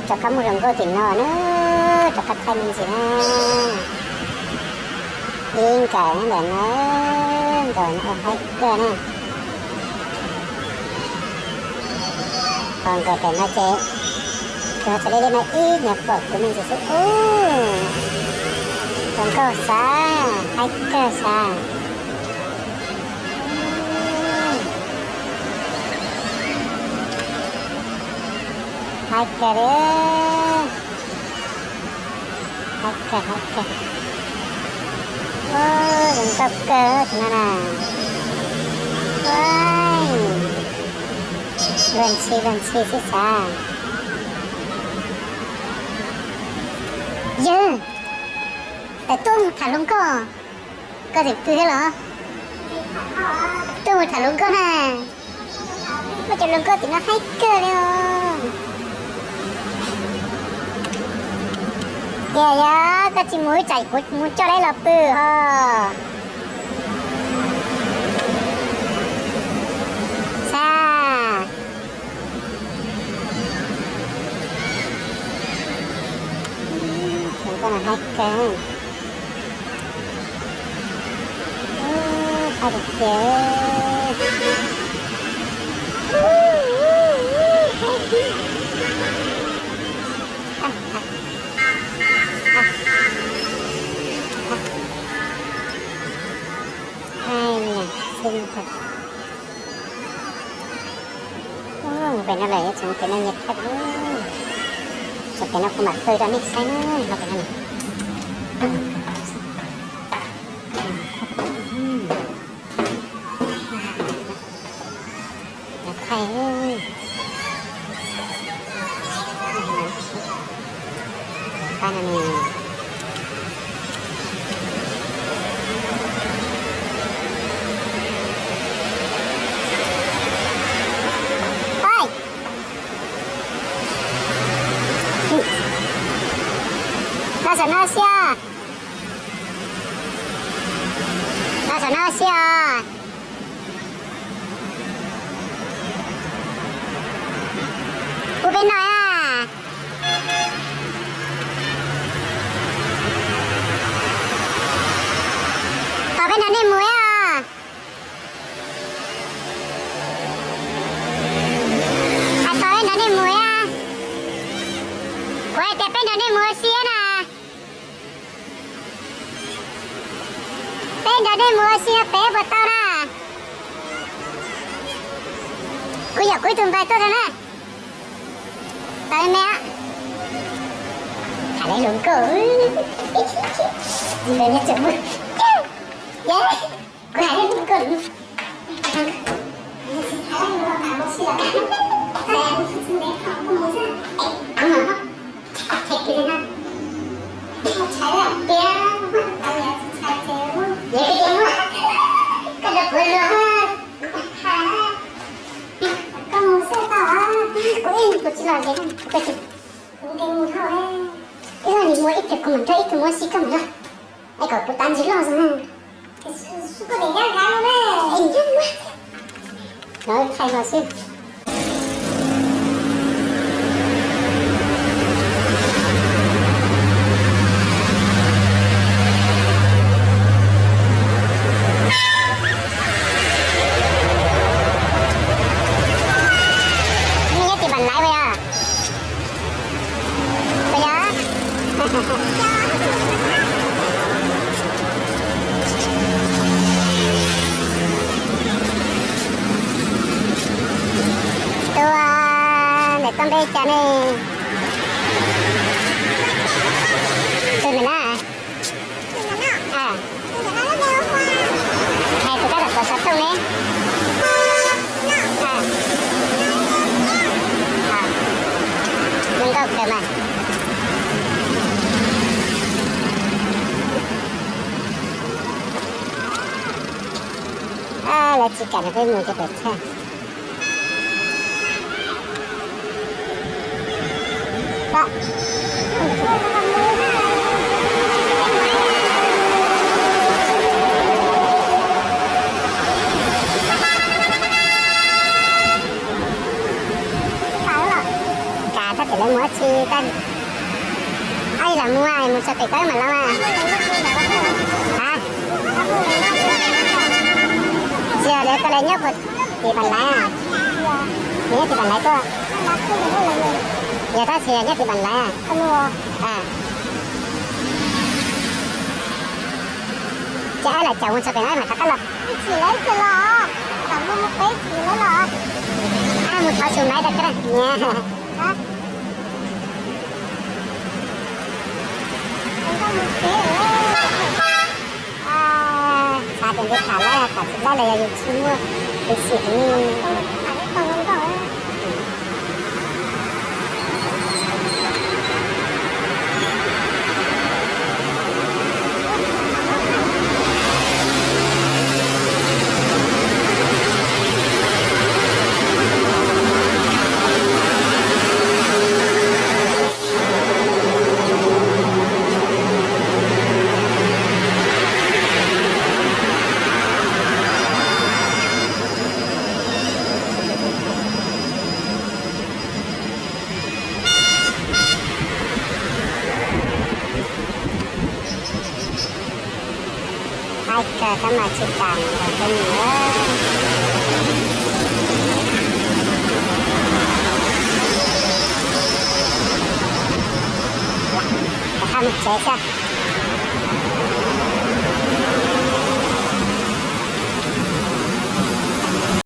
Rov qab mus hluas nkauj tim no na, rov qab thaij me ntsis na. Ib nkawm ntawm no, nkawm no haib kawg na. Ho nkawm pem no ces, kuv ho txhais li li no ib nyuag pom kuv me ntsis xwb. Ub, hluas nkauj xav, haib kawg xav. Haib kawg li. Haib kawg, haib kawg. Ub, zoo nkauj kawg tus no na. Ub, luag ntxhi luag ntxhi xwb xav. Yawg, tawm tuaj mus tham hluas nkauj. Koj tseem pw thiab los? Tuaj mus tham hluas nkauj na. Muaj cov hluas nkauj tim no haib kawg li os. Tias yog koj tsis mus ib tsam kuv mus coj lawv los pw ho. Xav. Hluas nkauj no haib kawg. Ub, haib tiag tiag. Haib, haib, haib. Ub, mus pem no lawm yuav tseem pem no nyias thaj. Tseem pem no kuv mam pw rau nej saib na, no pem no. Thaij. Pab no ne. Oi. Los saum no sia. Los saum no sia. Kuv peb no a. Tos peb nrog nej mus os. Tos peb nrog nej mus a. Kuv hais tias peb nrog nej mus ua si na. Peb nrog nej mus ua si pem puas tau na? Kuv yawm kuv ib tug npawg tuaj rau na. Tau me me. Tham lawv hluas nkauj. Kuv hais lawv hluas nkauj. Ib tug mus ib tug kuv mam nrog ib tug mus ua si koj mam nrog. Es kom kuv tav ntsis loj zog na. Los thaij no xwb. Nej nyob tim Npam Laiv puas yog? Puas yog? Tus ntawm koj npe cas ne? Tus ntawm na. Hais tus kab tom xov tooj ne. Zoo nkauj kawg mas. Lawv tsis kam nrog peb mus ces pem txhaj. Kav thaj Ces lawv mus dab tsi? Ab, los mus, mus txog pem koj mam los mas. Ha? Tsis yog lawv koj lawv nyob puas tim Pas Laiv? Nws nyob tim Pas Laiv tuaj. Yog tab sis nyob tim Pas Laiv. Ces ab los caum mus txog pem na mam rov qab los. Ab, mus thov xu maiv rau koj niam. Xav tias nws tham laib tham tsis laib los yog yus tsis muaj peev xwm heev. Haib kawg tab mas tsis tas nkaus peb mus. Rov qab mus tsev xwb.